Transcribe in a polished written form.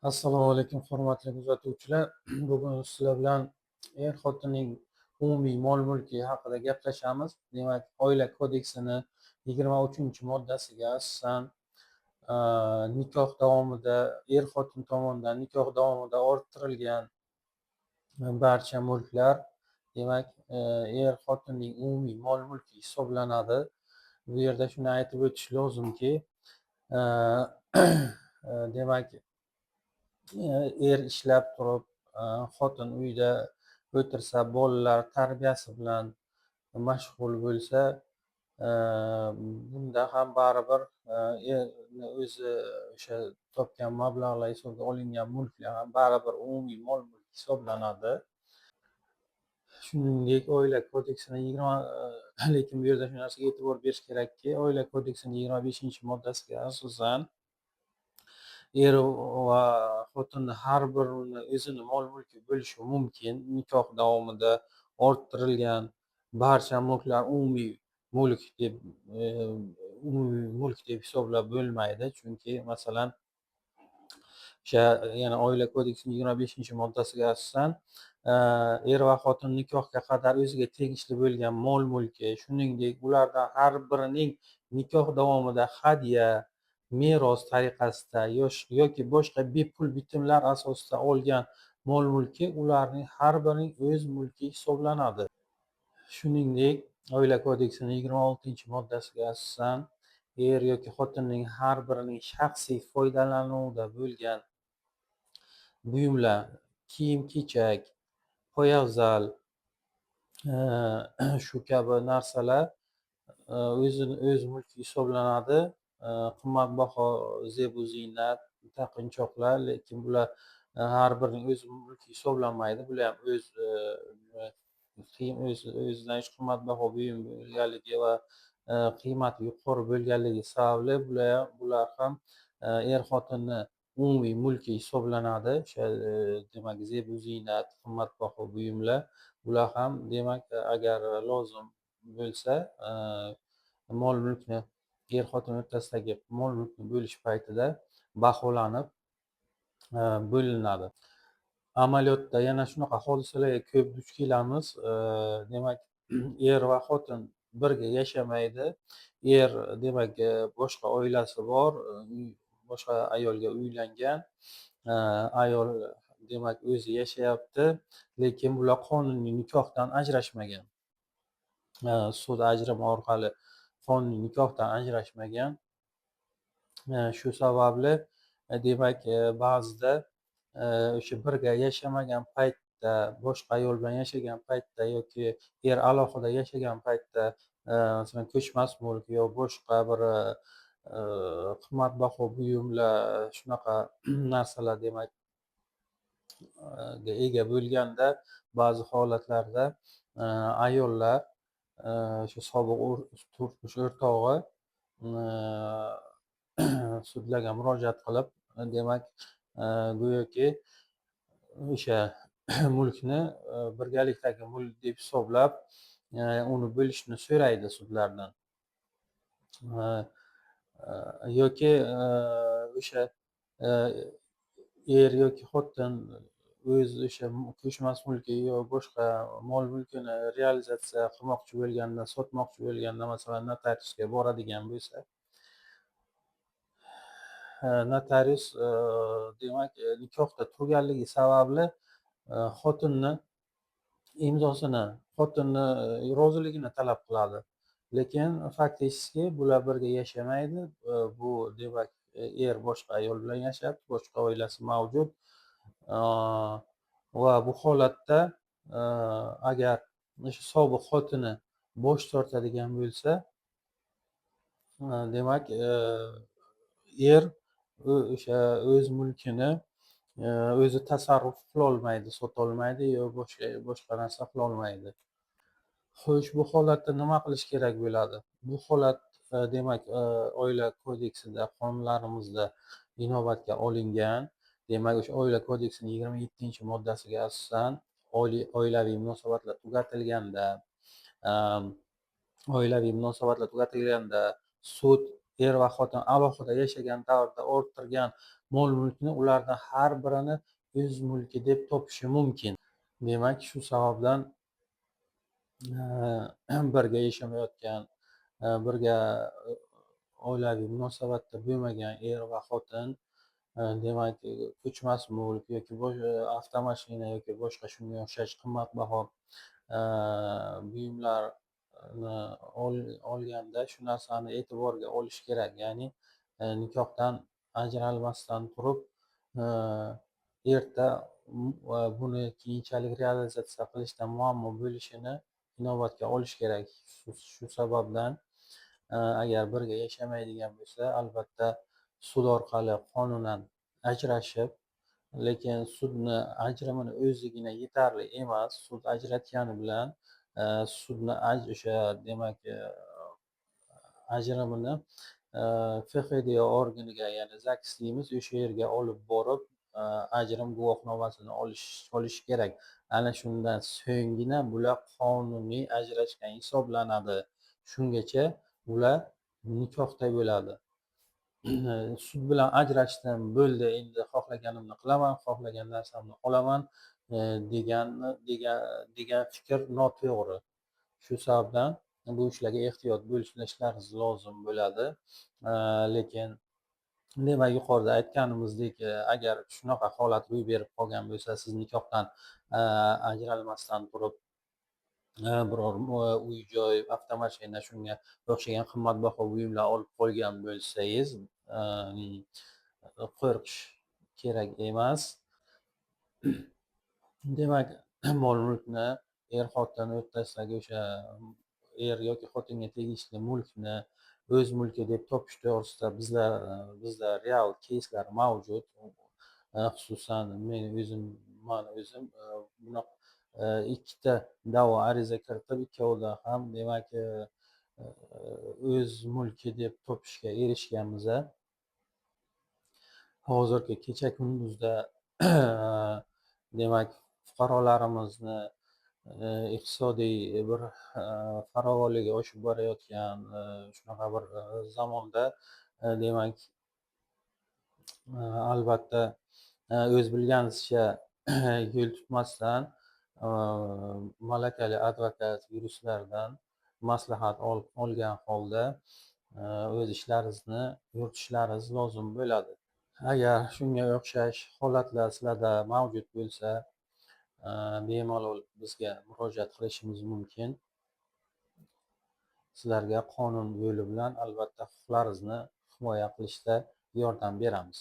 Assalomu alaykum, hurmatli kuzatuvchilar. Bugun sizlar bilan er-xotinning umumiy mol-mulki haqida gaplashamiz. Demak, Oila kodeksini 23-moddasiga asosan nikoh davomida er-xotin tomonidan nikoh davomida orttirilgan barcha mulklar, demak, er-xotinning umumiy mol-mulki hisoblanadi. Bu yerda shuni aytib o'tish lozimki, demak, er ishlab turib, xotin uyda o'tirsa, bolalar tarbiyasi bilan mashg'ul bo'lsa, bunda ham baribir erni o'zi o'sha topgan mablag'lar hisobga olingan mulklar ham baribir umumiy mol mulk hisoblanadi. Shuningdek, Oila kodeksini yigirma, lekin bu yerda shu narsaga e'tibor berish kerakki, Oila kodeksini 25-moddasiga asosan er va xotinni har birini o'zini mol mulki bo'lishi mumkin. Nikoh davomida orttirilgan barcha mulklar umumiy mulk deb hisoblab bo'lmaydi. Chunki, masalan, o'sha yana Oila kodeksining 25-moddasiga asosan er va xotin nikohga qadar o'ziga tegishli bo'lgan mol mulki, shuningdek, ulardan har birining nikoh davomida hadya, meros tariqasida yoki boshqa bepul bitimlar asosida olgan mol mulki ularning har birining o'z mulki hisoblanadi. Shuningdek, Oila kodeksining 26-moddasiga asosan er yoki xotinning har birining shaxsiy foydalanuvida bo'lgan buyumlar, kiyim kechak, poyabzal, shu kabi narsalar o'zini o'z mulki hisoblanadi. Qimmatbaho zebu ziynat, taqinchoqlar, lekin bular har birining o'z mulki hisoblanmaydi. Bular ham o'z o'z o'zidan qimmatbaho buyum bo'lganligi va qiymati yuqori bo'lganligi sababli bular ham er xotinni umumiy mulki hisoblanadi. O'sha demak, zebu ziynat, qimmatbaho buyumlar, bular ham, demak, agar lozim bo'lsa, mol mulkni, er xotin o'rtasidagi mol mulkni bo'lish paytida baholanib bo'linadi. Amaliyotda yana shunaqa hodisalarga ko'p duch kelamiz. Demak, er va xotin birga yashamaydi. Er, demak, boshqa oilasi bor, boshqa ayolga uylangan. Ayol, demak, o'zi yashayapti, lekin bular qonuniy nikohdan ajrashmagan. Sud ajrimi orqali qonuniy nikohdan ajrashmagan. Shu sababli, demak, ba'zida o'sha birga yashamagan paytda, boshqa ayol bilan yashagan paytda yoki er alohida yashagan paytda, masalan, ko'chmas mulk yo boshqa bir qimmatbaho buyumlar, shunaqa narsalar, demak, ega bo'lganda, ba'zi holatlarda ayollar o'sha sobiq turmush o'rtog'i sudlarga murojaat qilib, demak, go'yoki o'sha mulkni birgalikdagi mulk deb hisoblab, uni bo'lishni so'raydi sudlardan. Yoki o'sha er yoki xotin o'z o'sha ko'chmas mulki yo boshqa mol mulkini realizatsiya qilmoqchi bo'lganda, sotmoqchi bo'lganda, masalan, notariusga boradigan bo'lsa, notarius, demak, nikohda turganligi sababli xotinni imzosini, xotinni roziligini talab qiladi. Lekin фактически bular birga yashamaydi. Bu, demak, er boshqa ayol bilan yashayapti, boshqa oilasi mavjud. Va bu holatda agar o'sha sobiq xotini bosh tortadigan bo'lsa, demak, er o'sha o'z mulkini o'zi tasarruf qilolmaydi, sotolmaydi yo boshqa narsa qilolmaydi. Xo'sh, bu holatda nima qilish kerak bo'ladi? Bu holat, demak, Oila kodeksida, qonunlarimizda inobatga olingan. Demak, o'sha Oila kodeksining 27-moddasiga asosan oilaviy munosabatlar tugatilganda sud er va xotin alohida yashagan davrda orttirgan mol-mulkni ulardan har birini o'z mulki deb topishi mumkin. Demak, shu sababdan birga yashamayotgan, birga oilaviy munosabatda bo'lmagan er va xotin, demak, ko'chmas mulk yoki avtomashina yoki boshqa shunga o'xshash qimmatbaho buyumlarni olganda shu narsani e'tiborga olish kerak. Ya'ni nikohdan ajralmasdan turib, erta buni keyinchalik realizatsiya qilishda muammo bo'lishini inobatga olish kerak. Shu sababdan agar birga yashamaydigan bo'lsa, albatta sud orqali qonunan ajrashib, lekin sudni ajrimini o'zigina yetarli emas. Sud ajratgani bilan sudni o'sha, demak, ajrimini FFDO organiga, ya'ni ZAGS deymiz, o'sha yerga olib borib, ajrim guvohnomasini olish kerak. Ana shundan so'nggina bular qonuniy ajrashgan hisoblanadi. Shungacha ular nikohda bo'ladi. Sud bilan ajrashdim, bo'ldi, endi xohlaganimni qilaman, xohlagan narsamni olaman degan fikr noto'g'ri. Shu sababdan bu ishlarga ehtiyot bo'lishlaringiz lozim bo'ladi. Lekin demak, yuqorida aytganimizdek, agar shunaqa holat ro'y berib qolgan bo'lsa, siz nikohdan ajralmasdan turib biror uy joy, avtomashina, shunga o'xshagan qimmatbaho buyumlar olib qolgan bo'lsangiz, qo'rqish kerak emas. Demak, mol mulkni er xotin o'rtasidagi o'sha er yoki xotinga tegishli mulkni o'z mulki deb topish to'g'risida bizda real keyslar mavjud. Xususan, men o'zim, mani o'zim bunaqa ikkita da'vo ariza kiritib, ikkovida ham, demak, o'z mulki deb topishga erishganmiz. Hozirgi kecha kunduzda, demak, fuqarolarimizni iqtisodiy bir farovonligi oshib borayotgan shunaqa bir zamonda, demak, albatta, o'z bilganizcha yo'l tutmasdan, malakali advokat, yuristlardan maslahat olgan holda o'z ishlaringizni yuritishlaringiz lozim bo'ladi. Agar shunga o'xshash holatlar sizlarda mavjud bo'lsa, bemalol bizga murojaat qilishingiz mumkin. Sizlarga qonun yo'li bilan albatta huquqlaringizni himoya qilishda yordam beramiz.